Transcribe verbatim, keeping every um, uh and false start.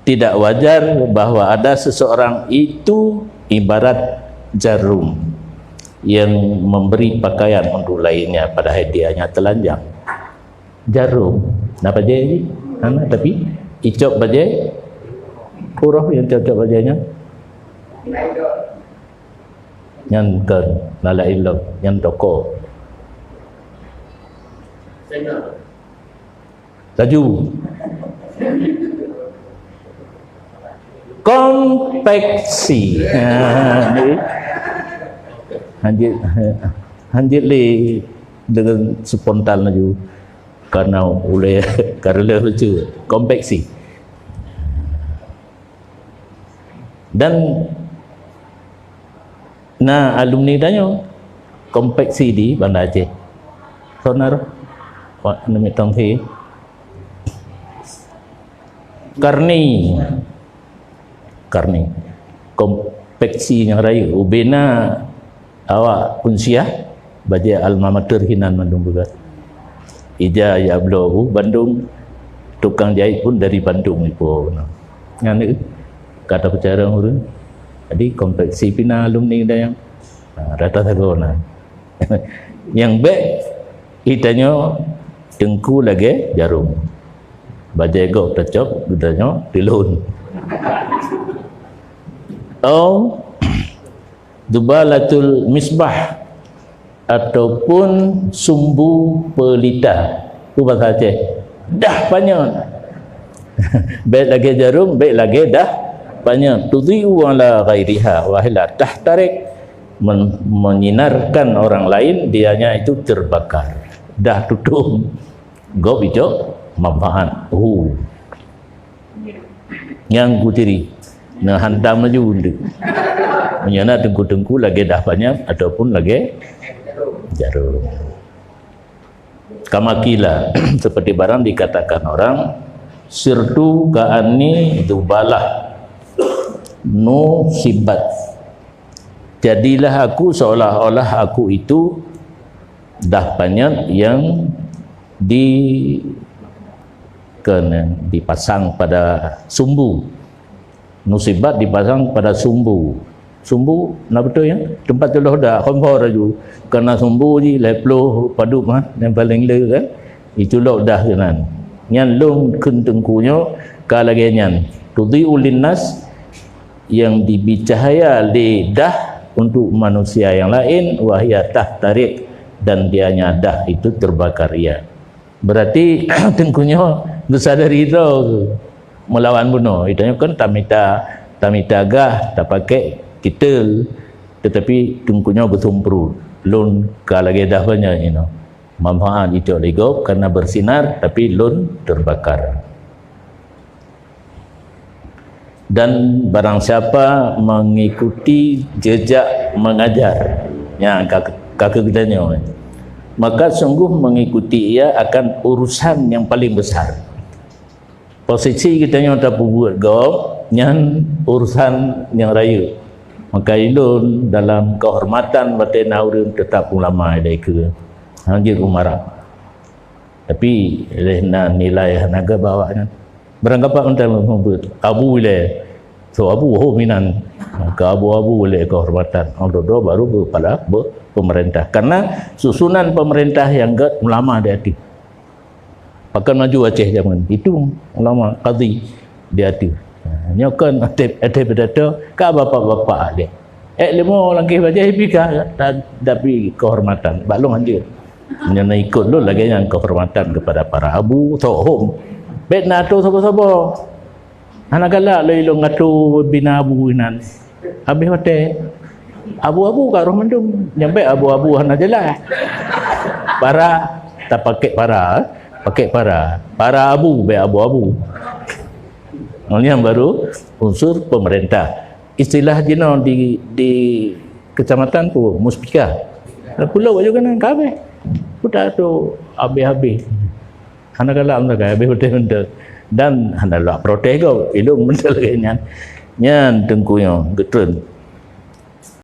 Tidak wajar bahwa ada seseorang itu ibarat jarum yang memberi pakaian untuk lainnya, padahal dianya telanjang. Jarum. Nah, bajée jih? Hana, tapi icok bajée, uroe nyang cok-cok bajée nyan. Nyan kon, lalai lom, nyan toko. Laju. Konveksi. Ha, ni. Hanjeuet, hanjeuet lé deungon spontan laju. Karena ulée, karena lucu. Konveksi. Dan na alumni tanyoe konveksi di Banda Aceh. Sonar, Pak Nemik Tonghi. Karni. Karni. Konveksi nyang rayeuk ubena awak Unsiah, bajée alma mater hinan mandum buka. Ija ya bloe u Bandung, tukang jahit pun dari Bandung ipo. Nyan kata peucara ureuëng. Jadi konveksi pina alumni dayang. Ha, rata sagoe na. Nyang bék itanyoe teungku lagée jarum. Bajée gob tacok, geutanyoe tilon. Oh, dubalatul misbah ataupun sumbu pelita. Tu bahasa Aceh. Dah panyöt. Bék lagée jarum, bék lagée dah panyöt. Tudhi'u ala ghairiha wa hiya tahtariq, men-, menyinarkan orang lain, dianya itu terbakar. Dah tutup. Gob icok manfaat. Hu. Nyang kutiri. Nah, hantam laju undek. Meunyoe na teungku-teungku lagée dah panyöt ataupun lagée jarum. Kama qila, seperti barang dikatakan orang, sirtu ka'anni dubalah nusibat. Jadilah aku seolah-olah aku itu dah panyöt yang di-, kena dipasang pada sumbu. Nusibat dipasang pada sumbu. Sumbu, na beutôi, ya? Teumpat tuloh dak, kompor laju. Karena sumbu ji lhée ploh padub, ha, yang paling le kan. Itu lok dah keunan. Nyan lôn kheun teungku nyoe ka lagée nyan. Tudhi'u linnas, yang diberi cahaya lé dah untuk manusia yang lain, wa hiya tahtariq, dan dianya dah itu terbakar ia. Berarti teungku nyoe geusadari droe melawan bunoe. Itanyoe kan tamita, tamita gah, tapakai kitel, tetapi teungku nyoe geusumprut. Lôn ka lagée dah banyak inoe. Manfaat icok lé gob karena bersinar, tapi lôn terbakar. Dan barang siapa mengikuti jejak mengajar, nyan ka, ka keu geutanyoe, maka sungguh mengikuti ia akan urusan yang paling besar. Posisi geutanyoe tapeubuet gob nyan urusan nyang rayeuk. Maka ilôn dalam kehormatan batée na ureuëng teutap ulama ilée keue, hanjeuet umara. Tapi leh na nilai hana geuba awaknyan. Barangkapat mantong lôn seumeubeuet, abu ilée, so abu ho minan, ka abu-abu ilée kehormatan. Aldo baru kepala be-, pemerintah. Karena susunan pemerintah yang gét ulama di ateueh. Pakon maju Aceh zaman itu ulama qadhi di ateueh. Ha, nyoe kan até, até pidato ka bapak-bapak lé. Eh, limo langkah bajai pika, ta-, tapi kehormatan. Bak lôn hanjeuet. Nyoe na ikut lôn lagée nyan kehormatan kepada para abu, sohom. Bék na atô saboh-saboh. Hana galak lé ilôn atô bina abu inan. Habéh watée. Abu-abu ka roh mandum. Nyang bék abu-abu hana jeulaih. Para, tapakék para, eh. Pakék para. Para abu, bék abu-abu. Nyan baru unsur pemerintah. Istilah jinoe di, di kecamatan tu, muspika. Pulo baju keunan ka habéh. Udah tu habéh-habéh. Hana galak meusagai, habéh beutôi mantong. Dan hana lak protes gob, ilôn mantong lagée nyan. Nyan teungku nyoe geutreun.